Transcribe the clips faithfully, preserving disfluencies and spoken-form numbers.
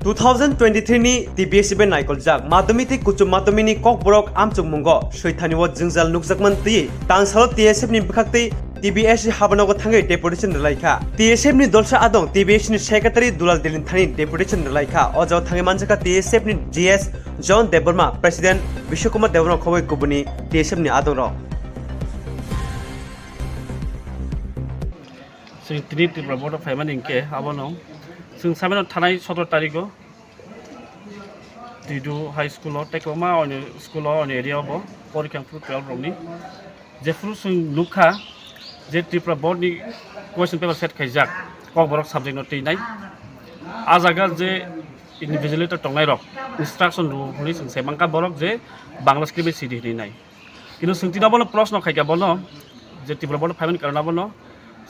Two thousand twenty-three ni T B S C bai naikoljak madhyamik tei kuchuk madhyamik ni kokborok amchukmungo swithani o jwngjal nukjakmani twi tangsalo T S F ni bwkhaktwi T B S C habanogo thangwi deputation rwlaikha. T S F ni dolsa adong T B S C ni secretary Dulal Delin thani deputation rwlaikha. O jagao thangwi manjakha T S F ni G S John Debbarma, President Bishwakumar Debbarma khoboi kubuni T S F ni adongrok. Chwng tini Tripura Board o phaimani hinkhe abono chwng samino thanai sotoro tarigo Twidu High School o tei kwbangma onyo school o onyo area o bo porikha phuru twelve rokni. Jephuru chwng nukha je Tripura Board ni question paper set khaijak Kokborok subject no twinai. A jaga je invigilator tongnai rok instruction rw hwnwi chwng sai mankha borok je Bangla script bai sidi hwnwi nai. Kintu chwng tini abono proshno khaikha bono je Tripura Board o phaimani karon abono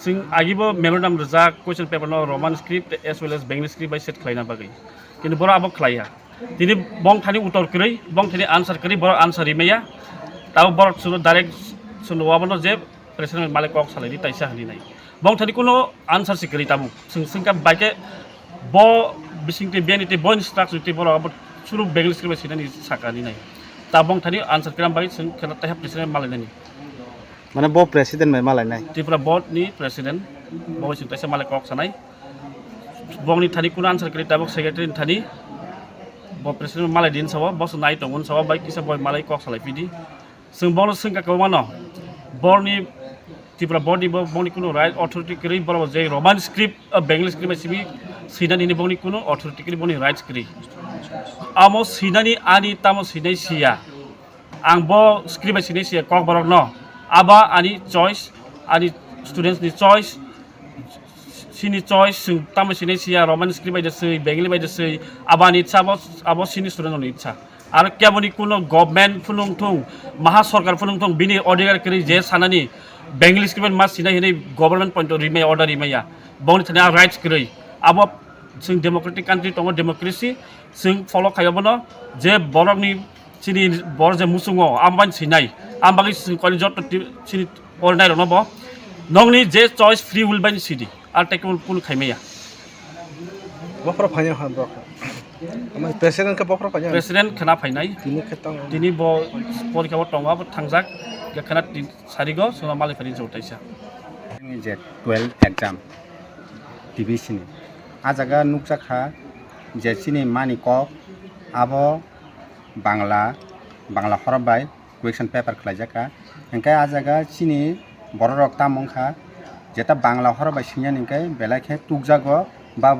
chwng agibo memorandum rwjak question paper no Roman script as well as Bengali script bai set khlaina bagwi. Kintu borok abo khlaiya. Tini bongthani utor kwrwi, bongthani answer kwrwi, borok answer rimaya. Tabo borok chwngno direct chwngno abono je president malik kok salaidi taisa hwnwi nai. Bongthani kuno answer se kwrwi tabuk. Chwng chwngkha baikhe bo bisingtwi biyani tei bo instruction twi borok abo suru Bengali script bai sinani sakani nai. Ta bongthani answer kwrwi bagwi chwng khela taiha president malainani. Mane bo president bai malainai? Tripura Board ni president, bo bai chwng taisa malik kok sanai. Bongni thani kuno answer kwrwi tabuk secretary ni thani. Bo president malai din sabo, bo se nai tongo sabo, bai kisa boi malai kok salai pidi. Chwng bono swngkha kwbangmano. Borni Tripura Board ni bo bongni kuno right authority kwrwi, borok je Roman script, uh, Bengali script bai simi swinani hini bongni kuno authority kwrwi, bongni rights kwrwi. Amo swinani ani tamo swinai siya. Ang bo script bai sinai siya Kokborok no. Aba ani choice, ani students ni choice, sini choice, chwng tamo sinai siya Roman script bai de swi, Bengali bai de swi, aba ani itsa abo, abo sini student ni itsa. Aro keboni kuno government phunung thung, maha sorkar phunung thung, bini odhikar kwrwi je sanani Bengali script bai ma sinai hinwi government point rimaya, order rimaya. Bongni thani a rights kwrwi. Abo chwng democratic country tongo, democracy, chwng follow khaio bono, je borokni chini bor je muchungo, am bai sinai, am bagwi chwng koi joto ti-, chini porinai rokno bo nokni je choice free will bai sidi, ar tei kunu kunu khaimaya. Bophoro phainai ha bok. Ama president khe bophoro phainai. President khana phainai. Tini khe tong. Tini bo porikha bo tongo, bo thangjak, ya khana tin-, sarigo, suna mali phani jor taisa. Ni je twelve exam T B C ni. A jaga nukjak kha je chini mani kok abo Bangla, Bangla horop bai question paper khlaijak kha. Hinkhe a jaga chini borok rok tamo wngkha, jeta Bangla horop bai swinani hinkhe belai khe tukjago ba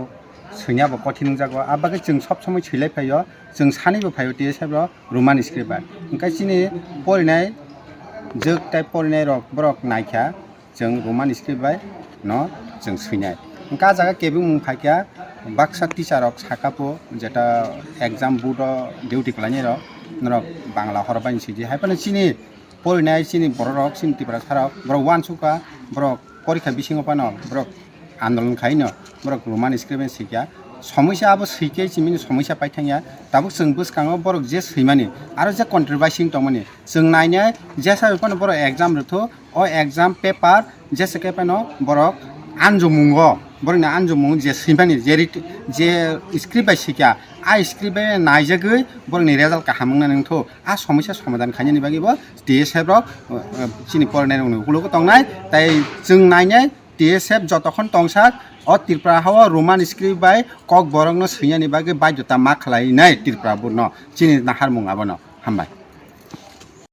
swinabo kothin wngjago. A bagwi chwng sob somoi swilai phaio, chwng sanibo phaio T S F rok Roman script bai. Hinkhe chini porinai jwk tai porinai rok borok naikha. Chwng Roman script bai no chwng swinai. Hwnkhe ah jaga kebengmung phaikha baksa teacher rok saka po jeta exam board o duty khlainai rok norok Bangla horbai sidi hai phano chini porinai chini borok rok chini Tiprasa rok borok uansukha borok porikha bisingo phano borok andolon khaino borok Roman script bai swikha. Somoisa abo swikhe chimini somoisa paithangya tabuk chwng bwskango borok je swimani aro je controversy tongmani chwng nainai jesa phano borok exam rwthu. O exam paper jesa khe phano borok anjumungo, borokni anjumung je swimani je rit-, je script bai swikha, a script bai naijagwi borokni result kaham wngna nangthu. A somoisa somadhan khainani bagwi bo T S F rok, uh, uh, chini porinai rokni ukologo tongnai, tai chwng nainai T S F jotokhon tongsak o Tripura hao Roman script bai kok borokno swinani bagwi baidhota ma khlainai Tripura board no chini naharmung abono. Hambai.